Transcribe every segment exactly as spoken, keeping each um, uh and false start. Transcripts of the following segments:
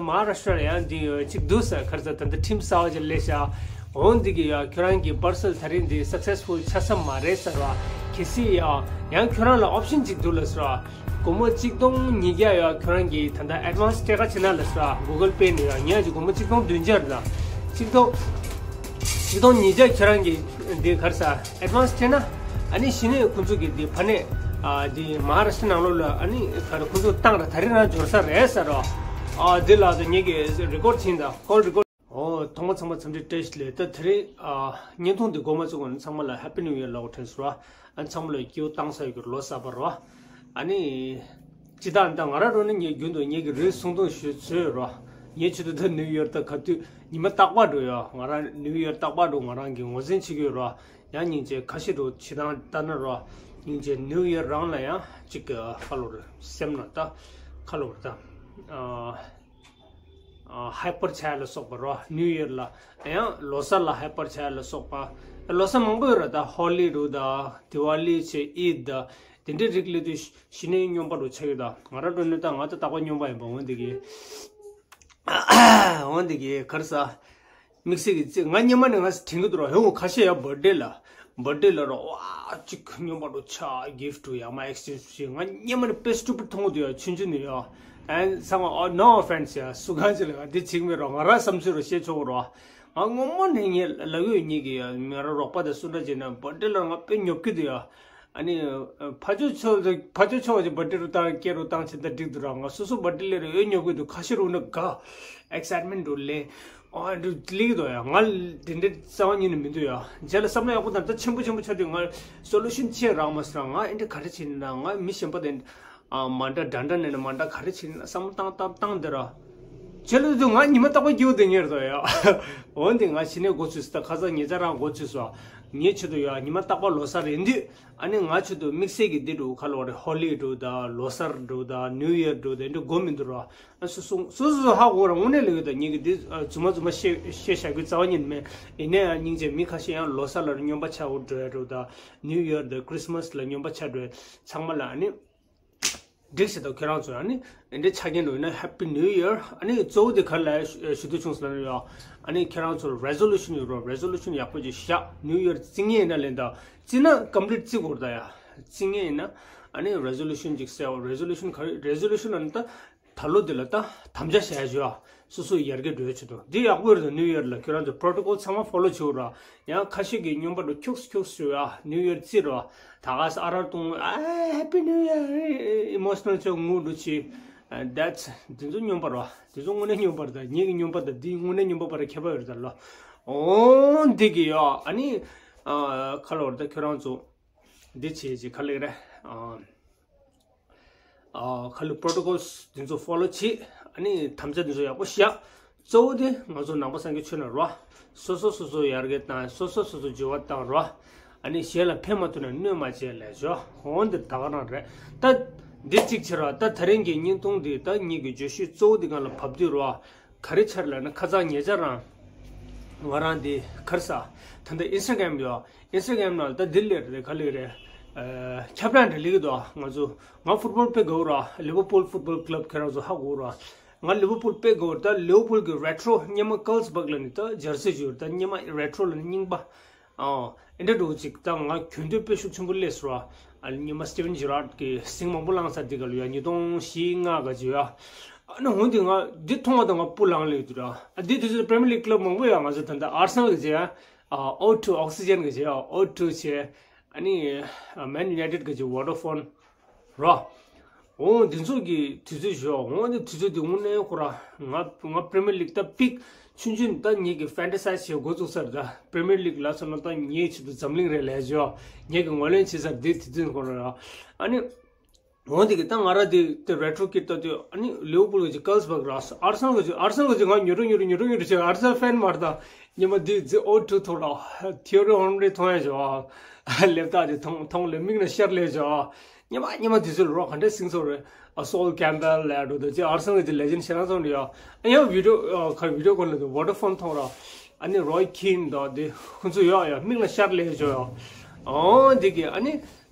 མ་ཧཱ་རཱ་ཤྲ་ལ་ཡང་འདི་ཡོད་ཅིག་འདུག་ཟེར། ག་རེ་ཟེར། ད་ལྟ་ཁྲིམས་གསར་པ་ཅིག་སླེབས་ཤག་འོ་འདི་གི་ཡ་ཁྱོད་རང་གི་པར་སེལ་ད་རིང་འདི་སག་སེ་སི་ཕུལ་ཆགས་ས་མ་རེད་ཟེར་བ། གལ་སྲིད་ཡ་ཡང་ཁྱོད་རང་ལ་ཨོབ་ཤན་ཅིག་འདུག་ལ་ཟེར་བ། སྒོར་མོ་གཅིག་སྟོང་ཉིས་བརྒྱ་ཡ་ཁྱོད་རང་གི་ད་ལྟ་ཨེ་ཌི་ཝན་སི་སྤྲད་ཁ་བྱེད་ན་ལ་ཟེར་བ། གུ་གལ་པེ་ནས་ཡ་ངས་ཅིག་སྒོར་མོ་གཅིག་སྟོང་བདུན་བརྒྱ་རེད་ད། གཅིག་སྟོང་གཅིག་སྟོང་ཉིས་བརྒྱ་ཁྱོད་རང་གི་འདི་ག་རེ་ཟེར། ཨེ་ཌི་ཝན་སི་སྤྲད་ན། ཨ་ནི་གཞི་ནས་ཁོང་ཚོ་གི་འདི་ཕ་ནས་ཨ་འདི་མ་ཧཱ་རཱ་ཤྲ་ནང་ལོགས་ལ་ཨ་ནི་ག་རེ་ཁོང་ཚོ་བཏང་ར་ད་རིང་རང་འབྱོར་ས་རེད་ཟེར་རོ། ཨ་འདི་ལ་ད་ངེད་ཀྱི་རི་ཀོར་ཌི་བྱིན་དང་ཀོལ་རི་ཀོར་ཌི། ཨོ་ཐོག་མ་ཚང་མ་འཚམས་འདྲི་བཀྲ་ཤིས་བདེ་ལེགས། ད་དེ་རིང་ཨ་བརྙན་ཐུང་འདི་འགོ་མ་ཚུགས་གོང་ནས་ཚང་མ་ལ་ཧེ་པི་ནིའུ་ཡར་ལབ་དགོས་དྲན་སོང་ར། ཨ་ཚང་མ་ལ་སྐྱིད་པོ་བཏང་ས་ཡོད་གི་ལོ་གསར་པ་ར། ཨ་ནི། ཅི་ད་ད་ང་རང་རོ་ནི་ངས་རྒྱུན་དུ་ངེད་ཀྱི་རེས་སུང་ཏོང་ཞུས་ཚོད་རོ། ངས་ཆེད་དུ་ད་ནིའུ་ཡར་ད་ག་དུས་ཉི་མ་རྟག་པར་འགྲོ་ཡོད། ང་རང་ནིའུ་ཡར་རྟག་པར་འགྲོ། ང་རང་གི་ངོས་འཛིན་བྱེད་ཀྱི་ཡོད་རོ། ཡང་སྙིང་རྗེ་ཁ་ཤས་འགྲོ་བྱེད་སྟངས་ལྟ་ན་རོ། སྙིང་རྗེ་ནིའུ་ཡར་རང་ལ་ཡང་ཅིག་གི་ཁ་ལོ་རེ་སེམས་ན་ད་ཁ་ལོ་རེ་ད། ཨ་ཨ་ཧའི་པར་ཆ་ཡ་ལ་སོགས་པ་རོ། ནིའུ་ཡར་ལ་ཡང་ལོ་གསར་ལ་ཧའི་པར་ཆ་ཡ་ལ་སོགས་པ། ལོ་གསར་མང་པོ་ཡོད་ར། ད་ཧོ་ལི་རུ་ད་དི་ཝ་ལི་ཆེ་ཨིད་ད། དེ་འདྲའི་རིགས་སླེབས་དུས་གཞི་ནས་སྨྱོན་པ་རུ་ཆགས་ཡོད་ད། ང་རང་འགྲོ་ནས་ད་ང་ད་རྟག་པར་སྨྱོན་པ་ཡིན་པ། འོན་འདི་གི་འོན་འདི་གི་ག་རེ་ཟེར། དམིགས་བསལ་གྱི་རྩིས་ང་སྔོན་མ་ནས་ང་དྲན་གྱི་འདུག་ར། ཧེ་འོ་ཁ་ཤས་ཡ་བར་ཌེ་ལ་བར་ཌེ་ལ་ར་བ་གཅིག་སྨྱོན་པ་རུ་ཆགས། གིཕ་ཊི་རུ་ཡ་མ་ཨེག་སི་ཅེན་ཇི་བྱེད། ང་སྔོན་མ་ནས་དཔེ་སི་ཊུ་པིཌ་མཐོང་གི་འདུག་ཡ། ཆུང་ཆུང་ནས་ཡ། ཨན་ཚང་མ་ཨོ་ནོ་ཨོ་ཕེན་སི་ཡ། སུ་གང་ཅི་ལ་ང་འདི་བྱེད་ཀྱི་མེད་ར། ང་རང་བསམ་ཚུལ་ར་བཤད་ཆོག་གི་ར། ང་སྔོན་མ་ནས་ངས་ལབ་ཡོད། ངེད་ཀྱི་ཡ་ང་རང་རོགས་པ་དང་སུ་འདྲ་བྱས་ན་བར་ཌེ་ལ་ང་དཔེ་ཉོབ་ཀྱི་འདུག་ཡ། ཨ་ནི་ཕ་ཇོ་ཆོ་ཕ་ཇོ་ཆོ་གི་བར་ཌེ་རུ་བཏང་སྐད་རུ་བཏང་བྱས་ད་འགྲིག་འདུག་ར། ང་སོ་སོ་བར་ཌེ་ལ་རེ་འོས་ཉོབ་ཀྱི་འདུག་ཁ་ཤས་རུ་ན་དགའ། ཨེག་སའིཊ་མེན་ཊི་རུ་ལེན། ཨ་རུ་ལིག་དོ་ཡ། ང་དེ་འདྲའི་རྩ་བ་ཉིད་ནས་མི་འདུག་ཡ། རྗེས་ལ་བསམ་བློ་ཡག་པོ་བཏང་། ད་ཆེན་པོ་ཆེན་པོ་ཆགས་དུས་ང་སོ་ལུ་ཤན་ཅི་རག་མ་སོང་ར། ང་ཨེ་འདྲ་ག་རེ་བྱེད་ན། ང་མི་གཞན་པ་དེ་ཨ་མ་འདྲ་འདྲ་འདྲ་ནས་ན་མ་འདྲ་ག་རེ་བྱེད་ན་བསམ་བློ་བཏང་བཏང་བཏང་དེ་ར། རྗེས་ལ་དུས་ང་ཉི་མ་རྟག་པར་སྐྱིད་པོ་དེ་ཉེར་དོ་ཡ། འོན་ཏེ་ང་ཕྱི་ནས་འགོ་ཚུགས་སོང་། ད་ཁ་སང་ཉེ་ཆར་རང་འགོ་ཚུགས་སོང་། ངའི་ཆེད་དུ་ཡ་ཉི་མ་རྟག་པར་ལོ་གསར་རེད་འདུག་ཨ་ནི་ང་ཆེད་དུ་དམིགས་བསལ་གྱི་འདི་འགྲོ་ཁ་ལོ་རེ། ཧོ་ལི་འགྲོ་ད་ལོ་གསར་འགྲོ་ད་ནིའུ་ཡར་འགྲོ་ད་འདི་འགོ་མི་འདུག་ར། ཨ་སོ་སོ་སོ་སོ་ཧ་གོ་ར། དངོས་གནས་ལ་ཡོད་ད། ངེད་ཀྱི་འདི་ཨ་རྫུན་མ་རྫུན་མ་བཤད་བཤད་བཞག་རྒྱུ་རྩ་བ་ཉིད་མེད། ཡིན་ནའི་ཡང་སྙིང་རྗེ་མི་ཁ་ཤས་ཡང་ལོ་གསར་ལ་སྨྱོན་པ་ཆགས་འགྲོ་ཡ་འགྲོ་ད། ནིའུ་ཡར་ད་ཁྲི་སི་མ་སི་ལ་སྨྱོན་པ་ཆགས་འགྲོ་ཡ། ཚང་མ་ལ་ཨ་ནི། འགྲིག་ཟེར་ད། ཁྱེད་རང་ཚོ་ཨ་ནི་འདི་འདྲའི་ཆ་རྐྱེན་འགྲོ་ཡིན་ན་ཧེ་པི་ནིའུ་ཡར། ཨ་ནི་གཙོ་བོ་དེ་ག་རེ་ལབ་ཞུ་འདོད་བྱུང་ཟེར་ན་ཡ། ཨ་ནི་ཁྱེད་རང་ཚོར་རེ་ཛོ་ལུ་ཤན་ཡོད་རོགས། རེ་ཛོ་ལུ་ཤན་ཡག་པོ་ཅིག་བཞག་ནིའུ་ཡར་རྩི་མཁན་ཡིན་ན་ལེན་ད། རྩི་ན་ཀམ་པི་ལིཊ་རྩི་དགོས་རེད་ད་ཡ། རྩི་མཁན་ཡིན་ན། ཨ་ནི་རེ་ཛོ་ལུ་ཤན་ཅིག་སེལ། རེ་ཛོ་ལུ་ཤན་ག་རེ། རེ་ཛོ་ལུ་ཤན་ལ་ནི་ད་ད་ལོ་འདི་ལ་ད་དམ་བཅའ་བཞག་ཡ་ཞུ་ཡ། སོ་སོ་ཡར་རྒྱས་འགྲོ་ཡ་ཆེད་དུ་འདི་ཡག་པོ་རེད་ད། ནིའུ་ཡར་ལ་ཁྱོད་རང་ཚོ་པྲོ་ཊོ་ཀོལ་ཚང་མ་ཕོ་ལོ་བྱེད་དགོས་ར། ཡང་ཁ་ཤས་ཀྱིས་སྨྱོན་པ་འགྲོ་ཁྱུགས་ཁྱུགས་ཞུ་ཡ། ནིའུ་ཡར་རྩི་ར། ད་ག་ས་ཨ་རག་བཏུང་། ཨ་ཧེ་པི་ནིའུ་ཡར། ཨི་མོ་ཤི་ནལ་ཆགས་ངུ་འགྲོ་ཆེ། That's དེ་ཚོ་སྨྱོན་པ་ར། དེ་ཚོ་དངོས་གནས་སྨྱོན་པ་རེད་ད། ངེད་ཀྱི་སྨྱོན་པ་དང་འདི་དངོས་གནས་སྨྱོན་པ་བར་ཁྱད་པར་ཡོད་རེད་ད་ལོ། འོ་འདི་གི་ཡ། ཨ་ནི་ཨ་ཁ་ལོ་རེད་ད། ཁྱོད་རང་ཚོ་འདི་བྱེད་ཅིག་ག་ལེགས་རེད། ཨ་ཨ་ཁ་ལོ་པྲོ་ཊོ་ཀོལ་དེ་ཚོ་ཕོ་ལོ་བྱེད། ཨ་ནི་དམ་བཅའ་དེ་ཚོ་ཡག་པོ་བཞག་གཙོ་བོ་དེ་ང་ཚོ་ནང་པ་སངས་རྒྱས་ཆོས་ནང་རོ། སོ་སོ་སོ་སོ་ཡར་རྒྱས་བཏང་། སོ་སོ་སོ་སོ་འགྱུར་བ་བཏང་རོ། ཨ་ནི་གཞན་ལ་ཕན་མ་ཐོགས་ན་གནོད་མ་བྱེད་ལབ་ཞོ། འོ་འདི་ད་ག་རང་རེད་ད། འདི་གཅིག་བྱེད་རོགས། ད་ད་རིང་གི་བརྙན་ཐུང་འདི་ད་ངེད་ཀྱི་བརྗོད་གཞི་གཙོ་བོ་འདི་སྒང་ལ་བབས་དུས་རོགས། ག་རེ་ཆགས་ལབ་ན་ཁ་སང་ཉེ་ཆར་རང་ང་རང་འདི་ག་རེ་ཟེར། ད་ལྟ་ཨིན་སི་ཊ་གྷ་རམ་ཡོད། ཨིན་སི་ཊ་གྷ་རམ་ནང་ལ་ད་འདི་ལས་རེད། ག་ལེ་རེད། ཨ་ཁྱབ་བསྒྲགས་འདྲ་སླེབས་ཀྱི་འདུག་ང་ཚོ་ང་ཕུཊ་བོལ་དཔེ་དགའ་བོ་ར། ལི་ཝར་ཕུལ་ཕུཊ་བོལ་ཀླབ་ཁྱེད་རང་ཚོ་ཧ་གོ་ར། ང་ལི་ཝར་ཕུལ་དཔེ་དགའ་བོ་ར། ད་ལི་ཝར་ཕུལ་གི་རེ་ཊོ་རོ་སྔོན་མ་ཀཱརལ་སི་བྷག་ལ་ནི་ད་ཇར་སི་ཡོད་ར། ད་སྔོན་མ་རེ་ཊོ་རོ་ལ་ནི་རྙིང་པ། ཨ་ཨེ་འདྲ་འགྲོ་ཅིག་ད་ང་གྱོན་འདོད་དཔེ་ཤུགས་ཆེན་པོ་སླེབས་སོང་ར། ཨ་ལ་སྔོན་མ་སི་ཊི་ཝན་ཇེ་ར་ཌི་གི་ཟིང་མང་པོ་བསླངས་ས་འདི་ག་ལ་ཡ། ཉིས་སྟོང་བཞི་ལྔ་ག་ཅིག་ཡ། ཨ་ནི་འོན་ཏེ་ང་འདི་མཐོང་བ་དང་ང་སྤུ་ལངས་ལེ་འདུག་ར། ཨ་འདི་དུས་ཚོད་པི་རི་མི་ཡར་ལིག་ཀླབ་མང་པོ་ཡ། ང་ཚོ་ད་ལྟ་ཨར་སེ་ནལ་གི་ཅིག་ཡ། ཨ་ཨོ་ཊུ་ཨོག་སི་ཇན་གི་ཅིག་ཡ། ཨོ་ཊུ་བྱས། ཨ་ནི་མེན་ཡུ་ནའི་ཊེཌ་གི་ཅིག་ཝོ་ཌ་ཕོན་ར། འོ་འདི་ཚོ་གི་དུས་ཚོད་ཞོག་འོ་འདི་དུས་ཚོད་འདི་དངོས་གནས་ཁོ་ར། ང་ང་པི་རི་མི་ཡར་ལིག་ད་པིག་ཆུང་ཆུང་ད་ངེད་ཀྱི་ཕན་ཊ་སའི་ཛི་བྱེད་འགོ་བཙུགས་ཚར། ད་པི་རི་མི་ཡར་ལིག་ལ་སོང་ན་ད་ངའི་ཆེད་དུ་འཛམ་གླིང་རེད་ལབ་ཞོག་ངེད་ཀྱི་ངོས་ལེན་བྱེད་ས་འདི་དུས་ཚོད་ཁོ་ར་ར། ཨ་ནི་འོ་འདི་གི་ད་ང་ར་འདི་དེ་རེ་ཊོ་རོ་ཀིཊ་ལྟ་དུས། ཨ་ནི་ལི་ཝར་ཕུལ་གི་ཅིག་ཀཱརལ་སི་བྷག་ར། ཨར་སེ་ནལ་གི་ཅིག་ཨར་སེ་ནལ་གི་ཅིག་ང་ཉོ་རོགས་ཉོ་རོགས་ཉོ་རོགས་ཉོ་རོགས་བྱས། ཨར་སེ་ནལ་ཕེན་མ་རེད་ད། སྔོན་མ་འདི་ཛི་ཨོ་ཊུ་ཐོག་ལ་ཐི་ཡེ་རི་ཧེན་རི་མཐོང་ཡ་ཞོག་ལེབ་ཏ་དེ་མཐོང་མཐོང་ལེ་མིག་ནང་ཤར་ལེ་ཞོག་སྔོན་མ་སྔོན་མ་དེ་ཚོ་རོགས་ག་འདྲ་སིང་ཚོ་རེད། ཨ་སོལ་ཀེམ་པེལ་ལབ་འགྲོ་འདུག་ཅིག་ཨར་སེ་ནལ་གི་ལེ་ཇེན་ཌི་ཞེ་དྲག་ཚོ་འདྲ་ཡོད། ཨ་ཡང་བི་ཌི་ཡོ་ཨ་ཁ་བི་ཌི་ཡོ་ཁོ་ན་དེ་ཝོ་ཌ་ཕོན་མཐོང་ར། ཨ་ནི་རོའི་ཀིན་དང་དེ་ཁོ་ཚོ་ཡོད་ཡ། མིག་ལ་ཤར་ལེ་ཞོག་ཡ། ཨོ་འདི་གི་ཨ་ནི་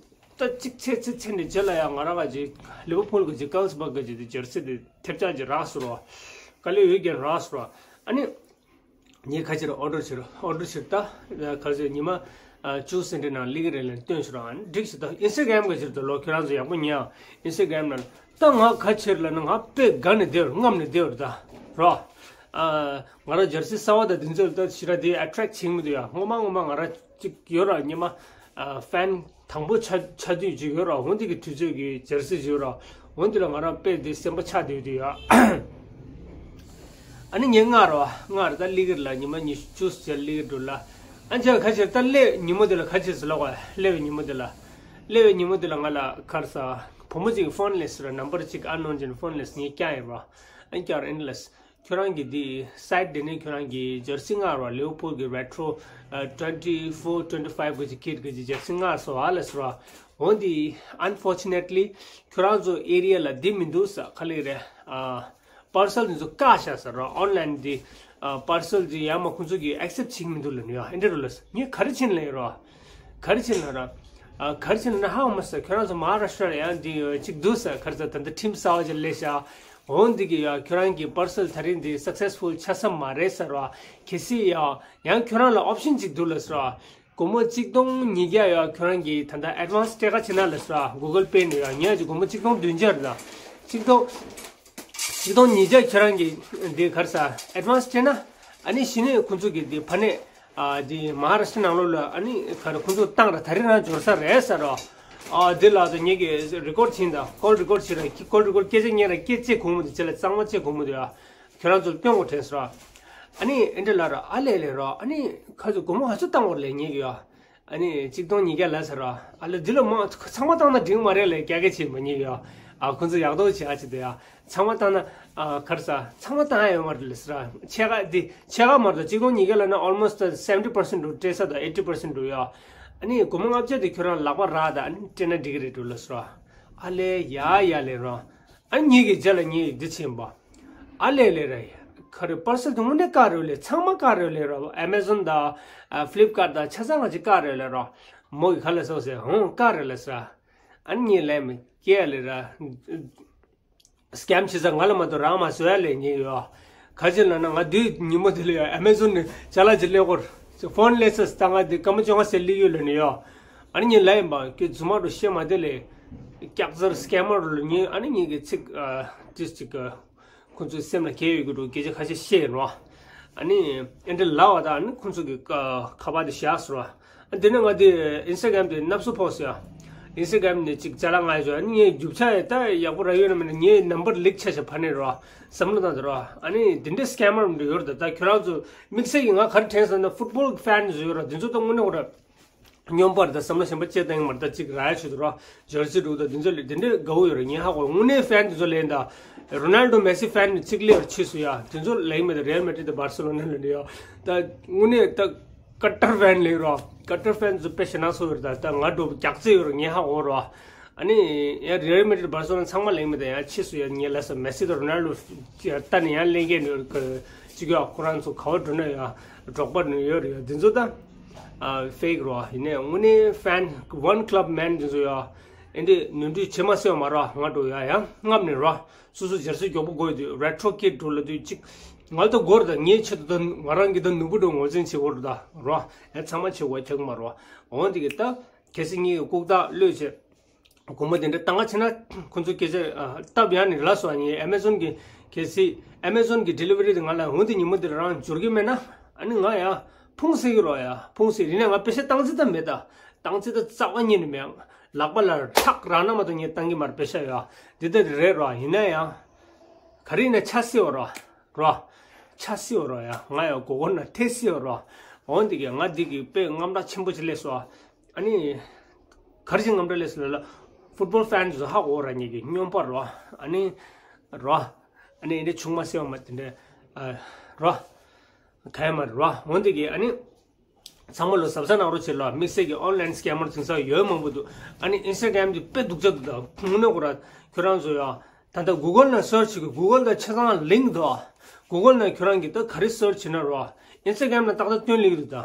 ད་གཅིག་ཚེ་ཚེ་ཚེ་འདི་རྗེས་ལ་ཡ་ང་རང་ག་ཅིག་ལི་ཝར་ཕུལ་གི་ཅིག་ཀཱརལ་སི་བྷག་གི་ཅིག་དེ་ཇར་སི་དེ་ཐེབས་ཆག་ཅིག་རག་སོང་ར། པ་ལས་འོས་རྒན་རག་སོང་ར། ཨ་ནི། ངས་ཁ་ཕྱིར་ཨོ་ཌར་བྱེད་རོགས། ཨོ་ཌར་བྱེད་ད། ཁ་ཕྱིར་ཉི་མ་བཅུ་སེ་འབྲས་ནང་སླེབས་ཀྱི་རེད་ལབ་སྟོན་ཤོག་ར། འགྲིག་ཤག་ད་ཨིན་སི་ཊ་གྷ་རམ་ག་ཕྱིར་དུ་ལོ་ཁྱོད་རང་ཚོ་ཡག་པོ་ཉན་ཨ། ཨིན་སི་ཊ་གྷ་རམ་ནང་ད་ང་ཁ་ཕྱིར་ལབ་ན་ང་དཔེ་དགའ་ནས་བསྡད་ཡོད། རྔམ་ནས་བསྡད་ཡོད་ད་རོ། ང་རང་ཇར་སི་གསར་པ་དང་དེ་ཚོ་ད་ཞེ་དྲག་དེ་ཨེ་ཊེག་བྱེད་མི་འདུག་ཡ། སྔོན་མ་སྔོན་མ་ང་རང་གཅིག་ཡོད་ར། ཉི་མ་ཨ་ཕེན་དང་པོ་ཆགས་ཆགས་དུས་ཅིག་ཡོད་ར། འོ་འདི་གི་དུས་ཚོད་ཀྱི་ཇར་སི་ཅིག་ཡོད་ར། འོ་འདི་ལ་ང་རང་དཔེ་འདི་སེམས་པ་ཆགས་བསྡད་དུས་ཡ། ཨ་ནི་ངས་སྔར་ར་སྔར་ད་སླེབས་ཀྱི་རེད་ལ། ཉི་མ་ཉི་ཤུ་བཅུ་ཙམ་སླེབས་ཀྱི་འདུག་ལ། ཨ་ཅག་ཁ་ཕྱིར་ད་སླེབས་ཉིན་མོ་འདི་ལ་ཁ་ཕྱིར་ཟེར་ལོག་པ། སླེབས་པའི་ཉིན་མོ་འདི་ལ། སླེབས་པའི་ཉིན་མོ་འདི་ལ་ང་ལ་ག་རེ་ཟ། བུ་མོ་གཅིག་གིས་ཕོན་སླེབས་ཟེར་ར། ནམ་བར་གཅིག་ཨན་ནོན་ཅན་ཕོན་སླེབས། ངས་བཀྱགས་ཡིན་ར། ཨ་ནི་བཀྱགས་ར། ཨ་ནི་ལབ། ཁྱོད་རང་གི་འདི་སའིཊ་འདི་ནས་ཁྱོད་རང་གི་ཇར་སི་སྔར་བ་ལིཝར་ཕུལ་གྱི་རེ་ཊོ་ཨ་ཊུ་ཝེན་ཊི་ཕོར་ཊུ་ཝེན་ཊི་ཕའིབ་གི་ཅིག་ཁྱེད་ཀྱི་ཅིག་ཇར་སི་སྔར་སོང་ཨ་ལ་ཟེར་བ། འོ་འདི་ཨན་ཕོར་ཅུ་ནེཊ་ལི་ཁྱོད་རང་ཚོ་ཨེ་རི་ཡ་ལ་འདི་མི་འདུག་ས། ག་ལེ་རེད། ཨ་པར་སལ་འདི་ཚོ་བཀག་བཞག་ཟེར་ར། ཨོན་ལན་འདི་ཨ་པར་སལ་འདི་ཡར་མར་ཁོང་ཚོ་གིས་ཨེག་སེབ་བྱེད་ཀྱི་མི་འདུག་ལབ་ནི་ཡ། ཨེ་འདྲ་རུ་ལ་ངས་ག་རེ་བྱེད་ལབ་ཡོད་ར། ག་རེ་བྱེད་ལབ་ར། ཨ་ག་རེ་བྱེད་ལབ་ན་ཧ་གོ་མ་སོང་། ཁྱོད་རང་ཚོ་མ་ཧཱ་རཱ་ཤ་ཊ་ལ་ཡང་འདི་ཡོད་ཅིག་འདུག་ས། ག་རེ་ཟ། ད་ལྟ་ཁྲིམས་གསར་བ་ཅིག་སླེབས་ཤག་འོ་འདི་གི་ཡ་ཁྱོད་རང་གི་པར་སལ་ད་རིང་འདི་སག་སེ་སི་ཕུལ་ཆགས་ས་མ་རེད་ཟེར་བ། གལ་སྲིད་ཡ་ཡང་ཁྱོད་རང་ལ་ཨོབ་ཤན་ཅིག་འདུག་ལབ་ཟེར་བ། སྒོར་མོ་གཅིག་སྟོང་ཉིས་བརྒྱ་ཡ་ཁྱོད་རང་གི་ད་ལྟ་ཨེ་ཌི་ཝན་སི་སྤྲད་ཁ་བྱེད་ན་ལབ་ཟེར་བ། གུ་གལ་པེ་ནས་ཡ། ངས་ཅིག་སྒོར་མོ་གཅིག་སྟོང་བདུན་བརྒྱ་རེད་ད། གཅིག་སྟོང་གཅིག་སྟོང་ཉིས་བརྒྱ་ཁྱོད་རང་གི་འདི་ག་རེ་ཟ་ཨེ་ཌི་ཝན་སི་སྤྲད་ན། ཨ་ནི་གཞི་ནས་ཁོང་ཚོ་གི་འདི་ཕ་ནས། ཨ་འདི་མ་ཧཱ་རཱ་ཤ་ཊ་ནང་ལོགས་ལ་ཨ་ནི་ག་རེ་ཁོང་ཚོ་བཏང་ར། ད་རིང་རང་འབྱོར་ས་རེད་ཟེར་རོ། ཨ་འདི་ལ་ད་ངེད་ཀྱིས་རི་ཀོཌ་བྱིན་ད། ཀོལ་རི་ཀོཌ་བྱིན་ར། ཀོལ་རི་ཀོཌ་སྐད་ཆ་ཉན་ར། སྐད་ཆ་གོང་མོ་དེ་ཅི་ལ་གཙང་མ་ཅི་གོང་མོ་དེ་ཨ། ཁྱོད་རང་ཚོར་སྟོན་དགོས་དྲན་ཟེར་རོ། ཨ་ནི་ཨེ་འདྲ་ལ་ར་ཨ་ལས་ལས་རོ། ཨ་ནི་ཁ་ཚོ་སྒོར་མོ་ག་ཚོད་བཏང་དགོས་རེད་ལབ་ངེད་ཀྱིས་ཨ། ཨ་ནི་གཅིག་སྟོང་ཉིས་བརྒྱ་ལབ་ཟེར་རོ། ཨ་ལ་འདི་ལ་མ་ཚང་མ་བཏང་ན་འགྲིག་མ་རེད་ལབ་ཀྱག་ཀྱག་བྱེད་མ་ཉེས་ཡོད། ཨ་ཁོང་ཚོ་ཡག་ཐོག་བྱེད་ཨ་ཅི་དེ་ཡ། ཚང་མ་བཏང་ན་ཨ་ག་རེ་ཟ། ཚང་མ་བཏང་ཡ་ཡོད་མ་རེད་ལབ་ཟེར་ར། ཕྱེད་ཀ་འདི་ཕྱེད་ཀ་མ་གཏོགས་གཅིག་སྟོང་ཉིས་བརྒྱ་ལབ་ན་almost seventy percent འགྲོ། སྤྲད་ས་དང་eighty percent འགྲོ་ཡ། ཨ་ནི་སྒོར་མོ་ལྔ་བརྒྱ་དེ་ཁྱོད་རང་ལག་པ་རག་ད། ཨ་ནི་སྤྲད་ན་འགྲིག་གི་རེད་འགྲོ་ལབ་ཟེར་ར། ཨ་ལས་ཡ་ཡ་ལས་རོ། ཨ་ངེད་ཀྱི་རྗེས་ལ་ངེད་ཀྱི་འདི་ཕྱིན་པ། ཨ་ལས་ལས་རེད། ག་རེ་པར་སལ་དེ་དངོས་གནས་བཀག་རེད་ལས། ཚང་མ་བཀག་རེད་ལས་ར། ཨེ་མ་ཟོན་དང་ཨ་ཕི་ལིབ་ཀར་དང་ཆ་ཚང་ང་ཅིག་བཀག་རེད་ལས་ར། མོ་གི་ཁ་ལ་སོགས་ཟེར། ཧོང་བཀག་རེད་ལས་ཟེར། ཨ་ངེད་ལས་མི་སྐྱེ་ལས་ར། སི་ཀེམ་བྱེད་ས་ང་ལ་མ་གཏོགས་རང་མ་བཟོ་ཡ་ལས་ངེད་ཡོད། ག་ཅི་ལབ་ན་ང་དུས་ཉིན་མོ་དེ་ལ་ཡ་ཨེ་མ་ཟོན་ནས་ཅ་ལག་ཅིག་ལས་སྐོར་ཕོན་སླེབས་ས་ད་ང་དེ་སྐར་མ་བཅོ་ལྔ་ཟེར་སླེབས་ཡོད་ལབ་ནས་ཡོད། ཨ་ནི་ངས་ལབ་ཡིན་པ། ཁྱོད་རྫུན་མ་འགྲོ་བཤད་མ་བསྡད་ལས། སྐྱག་རྫར་སི་ཀེམ་མར་ལ་ངས་ཨ་ནི་ངས་ཀྱི་ཚིག་ཨ་ཏིས་ཅིག་ཨ་ཁོང་ཚོའི་སེམས་ལ་འཁེལ་ཡོད་ཀྱི་འགྲོ། སྐད་ཆ་ཁ་ཤས་བཤད་ཡིན་རོ། ཨ་ནི་ཨེ་འདྲ་ལབ་པ་དང་ཨ་ནི་ཁོང་ཚོ་གི་ཁ་ཁ་པར་དེ་བཞག་སོང་རོ། ཨ་དེ་ནས་ང་དེ་ཨིན་སི་ཊ་གྷ་རམ་དེ་ནབ་སུ་ཕོག་སོང་ཡ། ཨིན་སི་ཊ་གྷ་རམ་ནས་ཅིག་ཅ་ལག་ང་ཡོད། ཨ་ནི་ངས་རྒྱུ་ཆ་ཡ་ད་ཡག་པོ་རག་ཡོད་ན་མེད་ན། ངའི་ནམ་བར་ལིག་ཆ་ཤག་ཕ་ནས་རོ། བསམ་བློ་བཏང་དེ་རོ། ཨ་ནི་དེ་འདྲའི་སི་ཀེམ་མར་འདྲ་ཡོད་རེད་ད། ད་ཁྱོད་རང་ཚོ་དམིགས་བསལ་གྱི་ང་ག་རེ་དྲན་སོང་ན་ཕུཊ་བོལ་ཕེན་ཚོ་ཡོད་ར། དེ་ཚོ་ད་དངོས་གནས་ཁོ་ར་སྨྱོན་པ་རེད་ད། བསམ་བློ་གཞན་པ་ཅི་བཏང་གི་མ་རེད་ད། ཅིག་རག་ཡ་ཆེད་དུ་རོ། ཇར་སི་འདྲ་ད་དེ་ཚོ་ལས་དེ་འདྲའི་དགའ་བོ་ཡོད་རེད། ངས་ཧ་གོ། དངོས་གནས་ཕེན་དེ་ཚོ་ལས་ད་རོ་ནལ་ཌོ་མེ་སི་ཕེན་ནི་ཚིག་ལས་ཆེ་སུ་ཡ། དེ་ཚོ་ལས་མེད་ད། རེ་ཨལ་མེ་ཌི་རིད་དང་བར་སེ་ལོ་ན་ལས་འདྲ་ཡ། ད་དངོས་གནས་ད་ཀ་ཊར་ཕེན་ལས་རོ། ཀ་ཊར་ཕེན་ཚོ་དཔེ་ཞེ་ན་སོ་ཡོད་རེད་ད། ད་ང་འགྲོ་རྒྱག་རྩེ་ཡོད་རེད། ངས་ཧ་གོ་རོ། ཨ་ནི་ཡ་རེ་ཨལ་མེ་ཌི་རིད་བར་སེ་ལོ་ན་ཚང་མ་ལས་མེད་ད། ཡ་ཆེ་སུ་ཡ། ངས་ལས་ས་མེ་སི་དང་རོ་ནལ་ཌོ་ལྟ་ནས་ཡ་ལས་མཁན་ཡོད་རེད། ཅིག་ཡ་ཁོ་རང་ཚོ་ག་བ་འགྲོ་ན་ཡ་འབྲོག་པ་ནས་ཡོད་རེད་ཡ། དེ་ཚོ་ད་ཨ་ཕེག་རོ། ཡིན་ནའི་དངོས་གནས་ཕེན་ཝན་ཀླབ་མེན་དེ་ཚོ་ཡ། ཨེ་འདྲས་ནོར་འཁྲུལ་བྱེད་མ་སྲིད་པ་མ་རོ། ང་འགྲོ་ཡ་ཡ་རྔམ་ནས་རོ། སོ་སོ་ཇར་སི་མགྱོགས་པོ་དགོས་དུས་རེ་ཊོ་ཀིཌ་འགྲོ་ལབ་དུས་གཅིག་ང་ལ་ད་དགོས་རེད་ད། ངའི་ཆེད་དུ་ད་ང་རང་གི་ད་ནོར་བུ་འགྲོ་ངོས་འཛིན་བྱེད་དགོས་རེད་ད་རོ། ཡ་ཚང་མ་བྱེད་དགོས་ཁྱག་མ་རོ། འོང་དེ་གི་ད་གལ་སྲིད་ངའི་ལྐུགས་རྟགས་བློས་བྱས་སྒོར་མོ་དེ་འདྲ་བཏང་ག་བྱེད་ན་ཁོང་ཚོ་སྐད་ཆ་ཨ་སྟབས་ཡག་ནས་ལབ་སོང་། ངས་ཨེ་མ་ཟོན་གི་གལ་སྲིད་ཨེ་མ་ཟོན་གི་ཌི་ལི་ཝ་རི་དེ་ང་ལ་འོང་དེ་ཉིན་མོ་དེ་རང་འབྱོར་གི་མེད་ན། ཨ་ནི་ང་ཡ་ཕུང་སྲིད་ཀྱི་རོ། ཡ་ཕུང་སྲིད། ཡིན་ནའི་ང་པེ་ཤ་བཏང་རྩིས་ད་མེད་ད། བཏང་རྩིས་ད་རྩ་བ་ཉིད་ནས་མེད། ལག་པ་ལ་ཁྲག་རག་ན་མ་གཏོགས་ངས་བཏང་གི་མ་རེད་པེ་ཤ་ཡ། འདི་ལྟར་རེད་རོ། ཡིན་ན་ཡང་ག་རེ་ཡིན་ན་ཆ་སྲིད་པ་རོ། རོ། ཆ་སྲིད་པ་རོ་ཡ། ང་ཡ་མགོ་སྐོར་ན་ཐེ་སྲིད་པ་རོ། འོན་ཏེ་གི་ང་འདི་གི་དཔེ་དངངས་སྐྲག་ཆེན་པོ་ཅིག་སླེབས་སོང་། ཨ་ནི་ག་རེ་ཞིག་དངངས་སྐྲག་སླེབས་སོང་ལབ་ན། ཕུཊ་བོལ་ཕེན་ཚོ་ཧ་གོ་ར། ངེད་ཀྱི་སྨྱོན་པ་རོ། ཨ་ནི་རོ། ཨ་ནི་འདི་ཆུང་མ་སེ་བ་མ་དེ་འདྲ་ཨ་རོ། ག་ཡ་མ་རེད་རོ། འོན་ཏེ་གི་ཨ་ནི། ཚང་མ་ལོ་གཟབ་གཟབ་གནང་རོགས་བྱེད་ལོ། དམིགས་བསལ་གྱི་ཨོན་ལན་སི་ཀེམ་མར་ཚིག་ས་ཡོད་མང་པོ་འདུག་ཨ་ནི་ཨིན་སི་ཊ་གྷ་རམ་འདི་དཔེ་སྡུག་ཅག་འདུག་ད་དངོས་གནས་ཁོ་ར་ཁྱོད་རང་ཚོ་ཡ། ད་ལྟ་གུ་གལ་ནང་སར་ཆི་གི་གུ་གལ་ད་ཆ་ཚང་ལིང་འདུག་གུ་གལ་ནང་ཁྱོད་རང་གི་ད་ག་རེ་སར་ཆི་ན་རོ། ཨིན་སི་ཊ་གྷ་རམ་ནང་ཏག་ཏག་སྟོན་ལིང་འདུག་ད་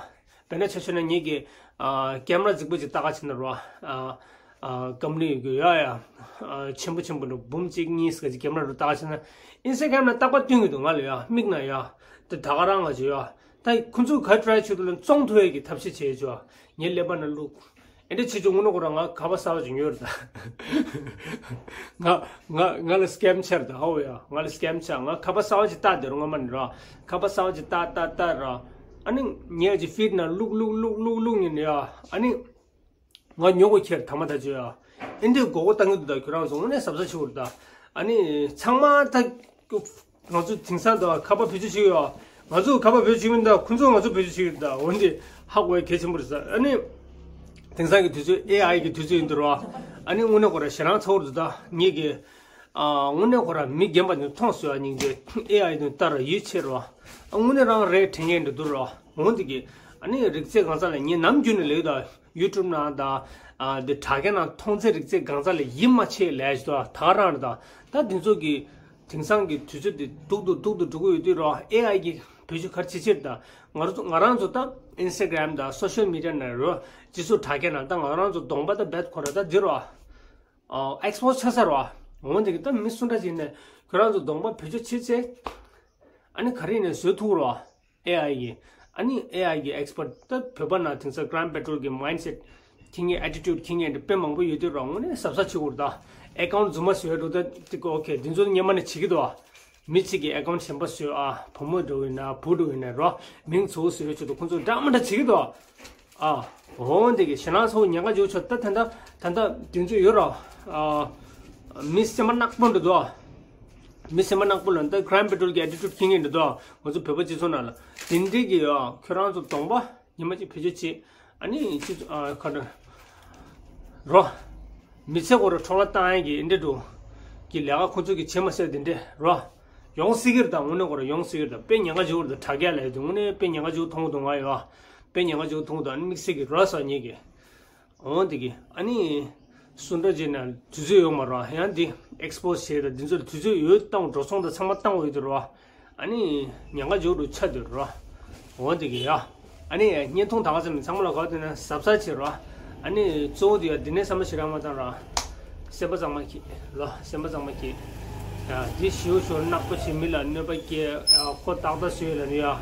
དཔེར་ན་ཆ་བཞག་ན་ངེད་ཀྱི་ཨ་ཀེམ་ར་རྫིག་པོ་ཅིག་ལྟ་ག་ཕྱིན་ན་རོ། ཨ་ ཨ་ཀམ་ནི་གི་ཡ་ཡ་ཨ་ཆེན་པོ་ཆེན་པོ་འདུག་འབུམ་གཅིག་གཉིས་ཟེར་གྱི་རྒྱབ་ན་རུ་བཏགས་ཕྱིན་ན། ཨིན་སི་ཊ་གྷ་རམ་ན་རྟག་པར་སྟོན་གྱི་འདུག་ང་ལ་ཡ་མིག་ན་ཡ། དེ་ད་ག་རང་ང་ཅི་ཡ། ད་ཁོ་ཚོས་ག་ཊ་རའི་བྱེད་དུ་ལ་བཙོང་ཐུབ་ཡས་ཀྱི་ཐབས་ཤེས་བྱེད་ཆོག་ངའི་ཀླད་པ་ན་བླུགས། ཨེ་འདྲ་བྱེད་ཆོག་དངོས་གནས་ཁོ་རང་ང་ཁ་པར་གསར་པ་ཅིག་ཉོས་རེད་ད། ང་ང་ང་ལ་སི་ཀེམ་ཆེར་ད་ཧོ་ཡ། ང་ལ་སི་ཀེམ་ཆག་ང་ཁ་པར་གསར་པ་ཅིག་བཏགས་དེ་རུ་ང་མ་ནི་ར། ཁ་པར་གསར་པ་ཅིག་བཏགས་བཏགས་བཏགས་ར། ཨ་ནི་ངས་ཀྱི་ཕིཌ་ན་བླུགས་བླུགས་བླུགས་བླུགས་བླུགས་ཉིན་ཡ། ཨ་ནི། ང་ཉོ་གོ་ཁྱེར་ཐ་མ་ད་ཅོ་ཡ། ཨེ་འདྲའི་མགོ་སྐོར་བཏང་གི་འདུག་ད་ཁྱོད་རང་ཚོ་དངོས་གནས་གཟབ་གཟབ་བྱེད་དགོས་རེད་ད། ཨ་ནི་ཚང་མ་ད། ང་ཚོ་དེང་སང་ད་ཁ་པར་བེད་སྤྱོད་བྱེད་ཀྱི་ཡོད། ང་ཚོ་ཁ་པར་བེད་སྤྱོད་བྱེད་ཀྱི་མིན་ད་ཁོ་ཚོ་ང་ཚོ་བེད་སྤྱོད་བྱེད་ཀྱི་ཡོད་ད། འོན་ཏེ་ཧ་གོ་ཡ་གལ་ཆེན་པོ་རེད་ས། ཨ་ནི། དེང་སང་གི་དུས་ཚོད་ཨེ་ཨའི་གི་དུས་ཚོད་ཡིན་འདུག་ར། ཨ་ནི་དངོས་གནས་ཁོ་ར་ཞེ་སྡང་ཚ་བོ་རེད་ད་ངེད་ཀྱི། ཨ་དངོས་གནས་ཁོ་ར་མི་རྒན་པ་ནི་མཐོང་སོང་ཡ་སྙིང་རྗེ། ཨེ་ཨའི་དུ་ལྟ་ར་ཡིད་ཆེས་ར། ཨ་དངོས་གནས་རང་རེད་དྲན་མཁན་འདྲ་འདུག་ར། འོན་ཏེ་གི། ཨ་ནི་རིག་རྩལ་གང་ས་ལ་ངས་ནམ་རྒྱུན་ནས་ལེགས་ད། ཡུ་ཊུབ་ནང་དང་། ཨ་འདི་དྲ་རྒྱ་ནང་མཐོང་ཚད་རིག་རྩལ་གང་ས་ལ་ཡིད་མ་ཆེས་ལས་ཞུ་ད་ག་རང་རེད་ད། ད་འདི་ཚོ་གི་དེང་སང་གི་དུས་ཚོད་འདི་སྡུག་ཏུ་སྡུག་ཏུ་འགྲོ་གི་ཡོད་དུས་རོ། ཨེ་ཨའི་གི་བེད་སྤྱོད་ག་རེ་བྱེད་ཕྱིར་ད། ང་རང་ཚོ་ང་རང་ཚོ་ད་ཨིན་སི་ཊ་གྷ་རམ་དང་སོ་ཤལ་མི་ཌི་ཡ་ནང་རོ། སྤྱི་ཚོགས་དྲ་རྒྱ་ནང་ད་ང་རང་ཚོ་གདོང་པ་ད་རྦད་ཁོ་ར་ད་འདི་རོ། ཨེག་སི་པོ་ཛི་ཆགས་ས་རོ། འོན་ཏེ་གི་ད་མི་སུ་འདྲ་ཅིག་ནས་ཁྱོད་རང་ཚོ་གདོང་པ་བེད་སྤྱོད་བྱེད་ཚེ། ཨ་ནི་ག་རེ་ནས་བཟོས་ཐུབ་རོ། ཨེ་ཨའི་གི། ཨ་ནི་ཨེ་ཨའི་གི་ཨེག་སི་པར་ཊི་ད་བོད་པ་ནང་དེང་སང་ཀ་རའིམ་པེ་ཊོལ་གི་མའིན་སེཊ་ཁྱི་ངན་ཨེ་ཊི་ཊུཌ་ཁྱི་ངན་འདྲ་དཔེ་མང་པོ་ཡོད་དུས་རང་ངོས་ནས་གཟབ་གཟབ་བྱེད་དགོས་རེད་ད། ཨེ་ཀའུན་ཊི་རྫུན་མ་བཟོས་འགྲོ་ད་ཏི་ཀོ་ཨོ་ཁེ་འདི་ཚོ་སྔོན་མ་ནས་བྱེད་ཀྱི་འདུག་ཨ། མི་གཅིག་གི་ཨེ་ཀའུན་ཊི་གཞན་པ་བཟོས་ཨ། བུ་མོ་འགྲོ་ཡིན་ན་བུ་འགྲོ་ཡིན་ན་རོ། མིང་ཚོ་བཟོས་ཆོག་ཏུ་ཁོ་ཚོ་འདྲ་མི་འདྲ་བྱེད་ཀྱི་འདུག་ཨ། ཨ། འོ་འདི་གི་ཞེ་སྡང་ཚ་བོ་ཉེན་ཁ་འཇོག་ཆོག་ད་ད་ད་ད་ད་དེ་ཚོ་ཡོད་རོ། ཨ། མི་སེམས་པ་ནག་པོ་འདྲ་འདུག་ཨ། མི་སེམས་པ་ནག་པོ་ལ་འདི་ཀ་རའིམ་པེ་ཊོལ་གྱི་ཨེ་ཊི་ཊུཌ་ཁྱི་ངན་འདྲ་འདུག་ཨ། ང་ཚོ་བོད་པ་སྤྱི་ཚོགས་ནང་ལ་དེ་འདྲའི་གི་ཡོད་ཨ། ཁྱོད་རང་ཚོ་གདོང་པ་ཉི་མ་གཅིག་བེད་སྤྱོད་བྱེད། ཨ་ནི་སྤྱི་ཚོགས་ཨ་ཁ་འདྲ་རོ། མི་ཚེ་སྐོར་ལ་འཕྲོ་བརླག་བཏང་ཡས་ཀྱི་འདྲེ་འགྲོ། གི་ལས་ཀ་ཁོ་ཚོ་གི་བྱེད་མ་ཟེར་དེ་འདྲེ་རོ། ཡོང་སྲིད་ཀྱི་རེད་ད། དངོས་གནས་སྐོར་ལ་ཡོང་སྲིད་ཀྱི་རེད་ད། དཔེ་ཉེན་ཁ་ཆེ་བོ་རེད་ད། དྲ་རྒྱ་ལས་དེ་དངོས་གནས་དཔེ་ཉེན་ཁ་ཆེ་བོ་མཐོང་གི་འདུག་ང་ཡོད་ཨ། དཔེ་ཉེན་ཁ་ཆེ་བོ་མཐོང་གི་འདུག་ཨ་ནི་དམིགས་བསལ་གྱི་རོ་སོ་ཉེ་གི། འོང་དེ་གི་ཨ་ནི། སུ་འདྲ་བྱས་ན་དུས་ཚོད་ཡོད་མ་རོ། ཡང་འདི་ཨེག་སི་པོ་ཛི་བྱས་ད་འདི་ཚོ་ལ་དུས་ཚོད་ཡོད་བཏང་འགྲོ་སོང་ད་ཚང་མ་བཏང་འོས་དེ་རོ། ཨ་ནི་ཉེན་ཁ་འཇོག་རུ་ཆ་དུ་རོ། འོ་དེ་གི་ཡ། ཨ་ནི་བརྙན་ཐུང་ད་ག་ཙམ་ཚང་མ་ལ་གོ་དེ་ན་གཟབ་གཟབ་བྱེད་རོ། ཨ་ནི་གཙོ་བོ་དེ་ཡ་འདི་ནས་བསམ་བློ་ཞེ་དྲག་མ་བཏང་རོ། སེམས་པ་གཙང་མ་གྱིས་ལོ། སེམས་པ་གཙང་མ་གྱིས། ཡ་འདི་ཞིའུ་ཞོར་ནག་པོ་བྱེད་མི་ལ་གནོད་པ་སྐྱེལ་ཁོ་ཏག་ཏག་བཟོས་ལ་ནི་ཡ།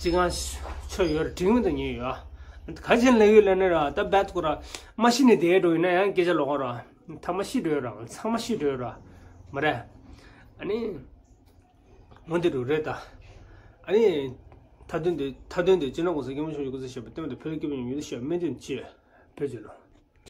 ཅི་གང་ཆོ་ཡོད་ར་དྲིང་མི་དང་ཉེ་ཡོད། ག་ཅན་ལས་ཡོད་ལ་ནི་ར་ད་བད་ཁོ་ར་མ་ཤི་ནི་དེ་འགྲོ་ཡིན་ན་ཡང་སྐད་ཆ་ལོག་ར། ཐ་མ་ཤི་འགྲོ་ར་ཚང་མ་ཤི་འགྲོ་ར། མ་རེད། ཨ་ནི། འོ་འདི་རུ་རེད་ད། ཨ་ནི། མཐའ་དོན་དེ་མཐའ་དོན་དེ་སྤྱི་ནོར་༸གོང་ས་༸སྐྱབས་མགོན་ཆེན་པོ་མཆོག་སྐུ་ཚེ་ཞབས་པད་བརྟན་པ་དང་བོད་ཀྱི་སྐྱབས་མགོན་ཡོངས་བསྐྱར་ཞབས་པད་སྨོན་འདུན་ཆེ། བོད་ཀྱི་ལོ།